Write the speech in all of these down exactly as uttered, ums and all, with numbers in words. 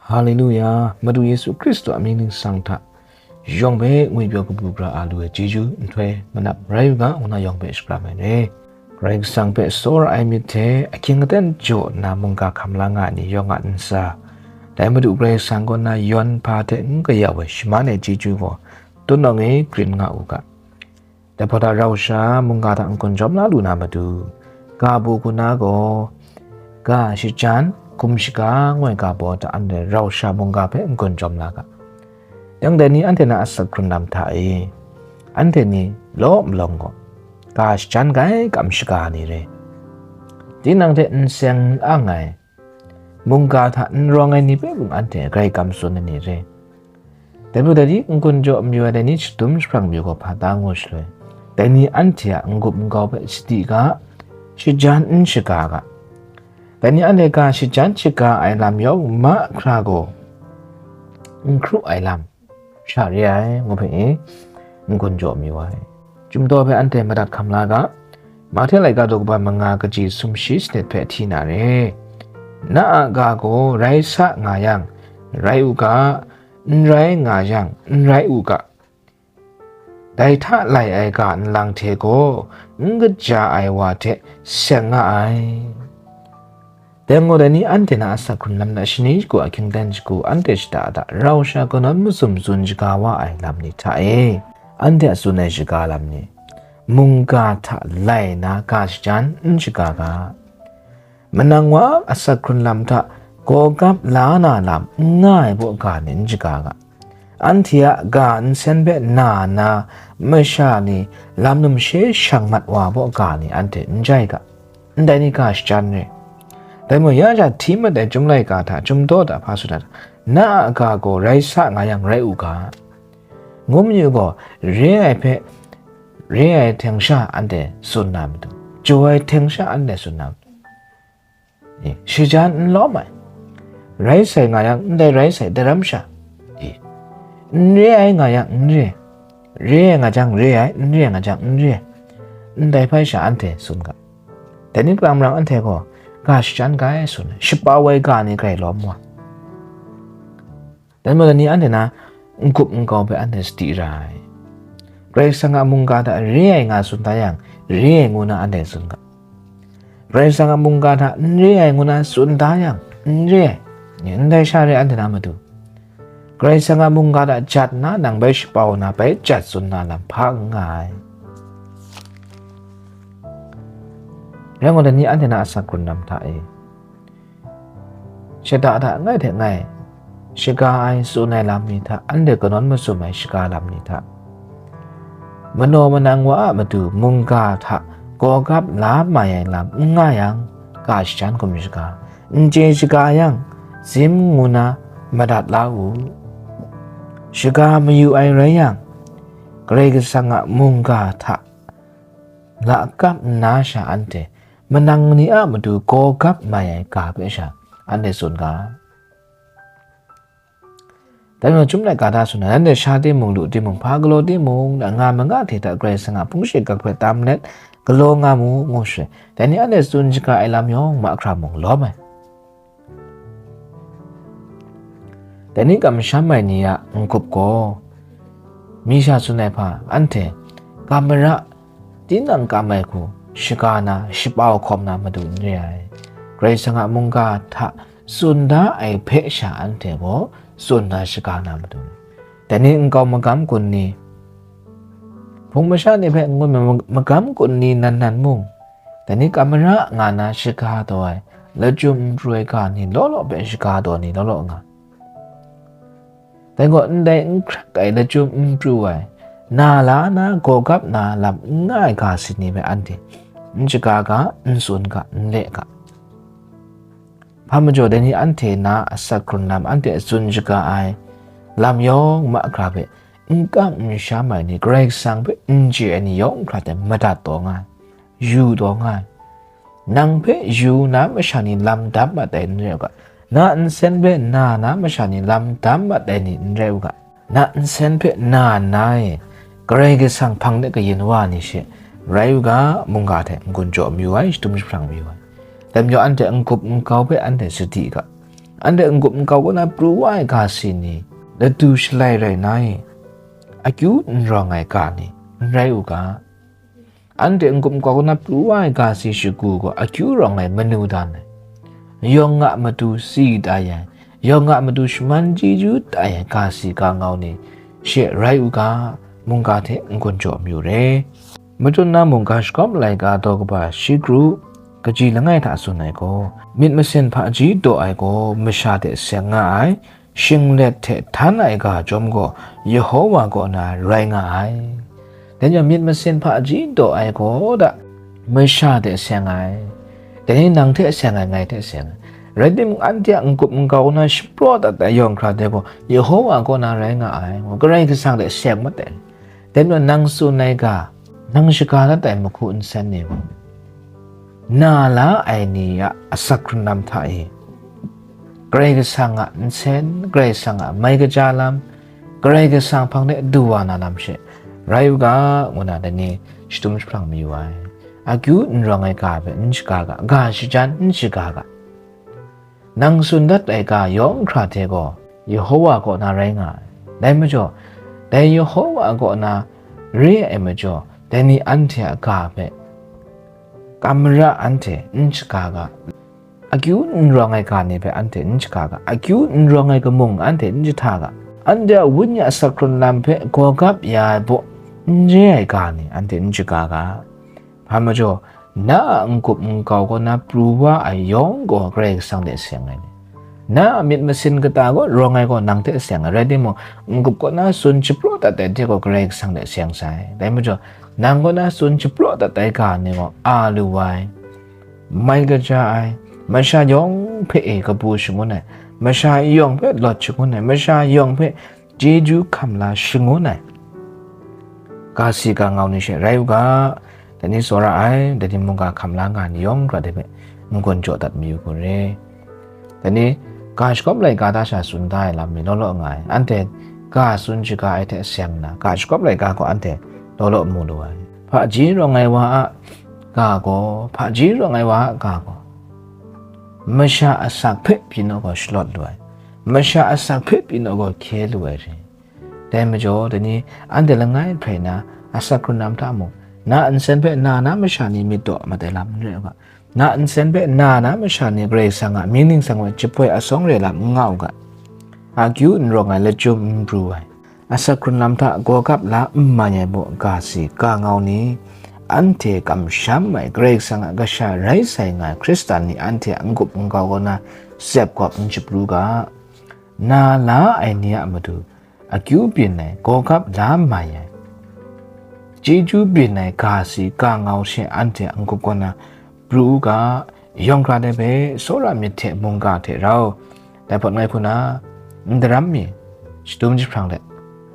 Haleluya, Madu Yesu Hkristu a mying ningsang hta, yawng hpe ngwipyaw kabu gara a lu ai chyeju nhtoi manap rai u ga, ngu na yawng hpe shakram ai re. Karai Kasang hpe tsawra ai myit hte ahkying aten jaw nna mungga hkam la nga ai ni yawng a ntsa, dai Madu Karai Kasang kaw na yawn hpa hte n kayau ai shaman ai chyeju gaw, tut nawng e, grin nga u ga. Dai hpawt hta rau sha mungga hta n-gun jawm la lu na matu, ga baw hku na gaw, ga shajan, hkum shaga ngu ai ga baw hta anhte rau sha mungga hpe n-gun jawm la ga. Yang dai ni anhte na asak hkrun lam hta e, anhte ni law malawng gaw, ga shajan ga ai kam shaga ni re. Tinang hte n seng n ang ai, mungga hta n rawng ai ni hpe mung anhte grai kam tsun ai ni re. Dai majaw dai ni n-gun jaw mayu ai, dai ni shadum jahprang mayu gaw hpa ta ngu shaloi, dai ni anhte a n-gup n-gau hpe sadi ga, shajan n shaga ga. Dai ni anhte ga shajan shaga ai lam yawng mahkra gaw, n hkru ai lam sha re ai, ngu hpe e, n-gun jaw mayu ai. Chyum daw hpe anhte madat hkam la ga. Mahte laika daw kaba manga kaji sumshi sanit hpe hti na re. Na a ga gaw rai sa nga yang, rai u ga, n rai nga yang, n rai u ga. Dai hta lai ai ga nlang hte gaw, n kaja ai wa hte seng nga ai. Dai gaw dai ni anhte na asak hkrun lam na shani shagu ahkying aten shagu anhte shada da rau sha kanawn mazum tsun shaga wa ai lam ni hta e, anhte a tsun ai shaga lam ni, mungga hta lai na ga shajan n shaga ga, manang wa asak hkrun lam hta gawgap la na lam n nga ai baw ga ni n shaga ga, anhte a ga nsen hpe na na masha ni lam numshe shang mat wa baw ga ni anhte n jai ga. Ndai ni ga shajan re. Dai majaw, ya ja hti mat ai Chyum laika hta, Chyum daw hta hpa tsun ai, na a ga gaw rai sa nga yang rai u ga, ngu mayu gaw, re ai hpe, re ai hteng sha anhte tsun na matu, jaw ai hteng sha anhte tsun na matu, e, shajan n lawm ai, rai sai nga yang ndai rai sai daram sha, e, n re ai nga yang n re, re ai nga jang re ai, n re ai nga jang n re ai, ndai hpai sha anhte tsun ga. Dai ni hpang maram anhte gaw ga shajan ga ai tsun ai, shapau ai ga ni grai lawm wa. Dai majaw ni anhte na n-gup n-gau hpe anhte sadi ra ai. Karai Kasang a mungga hta re ai nga tsun da yang, re ai ngu na anhte tsun ga. Karai Kasang a mungga hta n re ai ngu na tsun da yang, n re ai, ndai sha re anhte na matu, Karai Kasang a mungga hta jat na nang bai shapau na bai jat tsun na lam hpa n nga ai. Rai ngut ai ni anhte na asak hkrun lam hta e, shada hta ngai hte ngai shaga ai tsun ai lam ni hta, anhte kanawn mazum ai shaga lam ni hta, manaw manang wa a matu mungga hta gawgap la mai ai lam n nga yang, ga shajan hkum shaga, n chye shaga yang, zim ngu na madat la u. Shaga mayu ai rai yang, Karai Kasang a mungga hta lakap nna sha anhte manang ni a matu gawgap mai ai ga hpe sha anhte tsun ga. Dai majaw Chyum laika hta tsun ai, anhte sha timung, lu timung, hpa galaw timung, nga ma nga hte hta Karai Kasang a hpung shingkak hpe tam let galaw nga mu, ngu shaloi, dai ni anhte tsun shaga ai lam yawng mahkra mung lawm ai. Dai ni kamsham ai ni a n-gup gaw, mi sha tsun ai hpa, anhte kam mara, tinang kam ai hku shaga na, shapau hkawm na matu n re ai. Karai Kasang a mungga hta tsun da ai hpe sha anhte gaw tsun na shaga na matu, dai ni nkau magam kun ni, hpung masha ni hpe n-gun ai magam kun ni nan nan mung, dai ni kam mara nga na shaga taw ai, lachyum n pru ai ga ni law law hpe shaga taw ni law law nga. Dai gaw ndai n hkrak ai, lachyum n pru ai, na la na, gawgap na lam n nga ai ga sini hpe anhte n shaga ga, n tsun ga, n le ga. Hpa majaw dai ni anhte na asak hkrun lam, anhte a tsun shaga ai lam yawng mahkra hpe n kam n sham ai ni, Karai Kasang hpe n chye ai ni yawng hkra hte madat taw nga ai, yu taw nga ai. Nang hpe yu na masha ni lam dam mat ai n rai u ga, na nsen hpe na na masha ni lam dam mat ai ni n rai u ga. Na nsen hpe na na e, Karai Kasang hpang de kayin wa ni she rai u ga, mungga hte n-gun jaw mayu ai, shadum jahprang mayu ai. Dai majaw anhte n-gup n-gau hpe anhte sadi ga, Anhte n-gup n-gau kaw na pru wa ai ga si ni, ladu shalai rai na i, akyu n rawng ai ga ni, n rai u ga. Anhte n-gup n-gau kaw na pru wa ai ga si shagu gaw akyu rawng ai manu dan ai, yawng a matu si tai ai, yawng a matu shaman chyeju tai ai ga si ga ngau ni she rai u ga, mungga hte n-gun jaw mayu re. Matut na mungga shakawm laika daw kaba shi kru, kaji langai hta tsun ai gaw, myit masin hpaji daw ai gaw masha hte seng nga ai, shinglet hte htan ai ga chyawm gaw Yehowa kaw na rai nga ai. Dai majaw myit masin hpaji daw ai gaw da, masha hte seng ai, dai ni nang hte seng ai, ngai hte seng ai. Rai timung, anhte a n-gup n-gau na shapraw dat ai yawng hkra hte gaw Yehowa kaw na rai nga ai, Karai Kasang hte seng mat ai. Dai majaw nang tsun ai ga, nang shaga dat ai mahku nsen ni gaw, na la ai ni a asak hkrun lam hta e, Karai Kasang a nsen, Karai Kasang a mai kaja lam, Karai Kasang hpang de du wa na lam she rai u ga, ngu na dai ni shadum jahprang mayu ai. Akyu n rawng ai ga hpe n shaga ga, ga shajan n shaga ga. Nang tsun dat ai ga yawng hkra hte gaw Yehowa kaw na rai nga ai. Dai majaw, dai Yehowa kaw na re ai majaw, dai ni anhte a ga hpe kam mara anhte n shaga ga, akyu n rawng ai ga ni hpe anhte n shaga ga, akyu n rawng ai kamung anhte n jahta ga, anhte a wenyi a asak hkrun lam hpe gawgap ya ai baw n re ai ga ni anhte n shaga ga. Hpa majaw, na a n-gup n-gau kaw na pru wa ai yawng gaw Karai Kasang hte seng ai ni, na a myit masin kata gaw rawng ai gaw nang hte seng ai, rai timung, n-gup kaw na tsun shapraw dat ai hte gaw Karai Kasang hte seng sai. Dai majaw, nang kaw na tsun shapraw dat ai ga ni gaw a lu ai, mai kaja ai, masha yawng hpe e kabu shangun ai, masha yawng hpe lawt shangun ai, masha yawng hpe chyeju hkam la shangun ai ga si ga ngau ni she rai u ga, dai ni tsawra ai, dai ni mungga hkam la nga ni yawng hkra de hpe n-gun jaw dat mayu hku re. Dai ni ga shakawm laika hta sha tsun da ai lam mi law law nga ai, anhte ga tsun shaga ai hte seng nna, ga shakawm laika gaw anhte law law mu lu ai. Hpaji rawng ai wa a ga gaw, hpaji rawng ai wa a ga gaw, masha asak hpe pyi naw gaw shalawt lu ai, masha asak hpe pyi naw gaw hkye lu ai re. Dai majaw, dai ni anhte langai hprai na asak hkrun lam hta mung, na nsen hpe na na masha ni myit daw mat ai lam n rai u ga, na nsen hpe na na masha ni Karai Kasang a mying ningsang hpe jahpoi asawng re lam n nga u ga, akyu n rawng ai, lachyum n pru ai, asak hkrun lam hta gawgap la n mai ai baw ga si ga ngau ni, anhte kamsham ai Karai Kasang a kasha rai sai nga ai Hkristan ni anhte a n-gup n-gau kaw na tsep gawp n shapru ga, na la ai ni a matu akyu byin ai, gawgap la mai ai, chyeju byin ai ga si ga ngau she anhte a n-gup kaw na pru u ga, yawng hkra de hpe tsawra myit hte mungga hte rau, dai hpawt ngai hku na n daram mi shadum jahprang let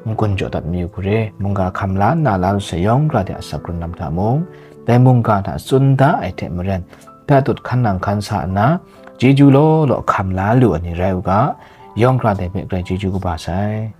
n-gun jaw dat mayu hku re. Mungga hkam la nna la lu sai yawng hkra de asak hkrun lam hta mung, dai mungga hta tsun da ai hte maren, tatut hkan nang hkan sa nna, chyeju law law hkam la lu ai ni rai u ga, yawng hkra de hpe grai chyeju kaba sai.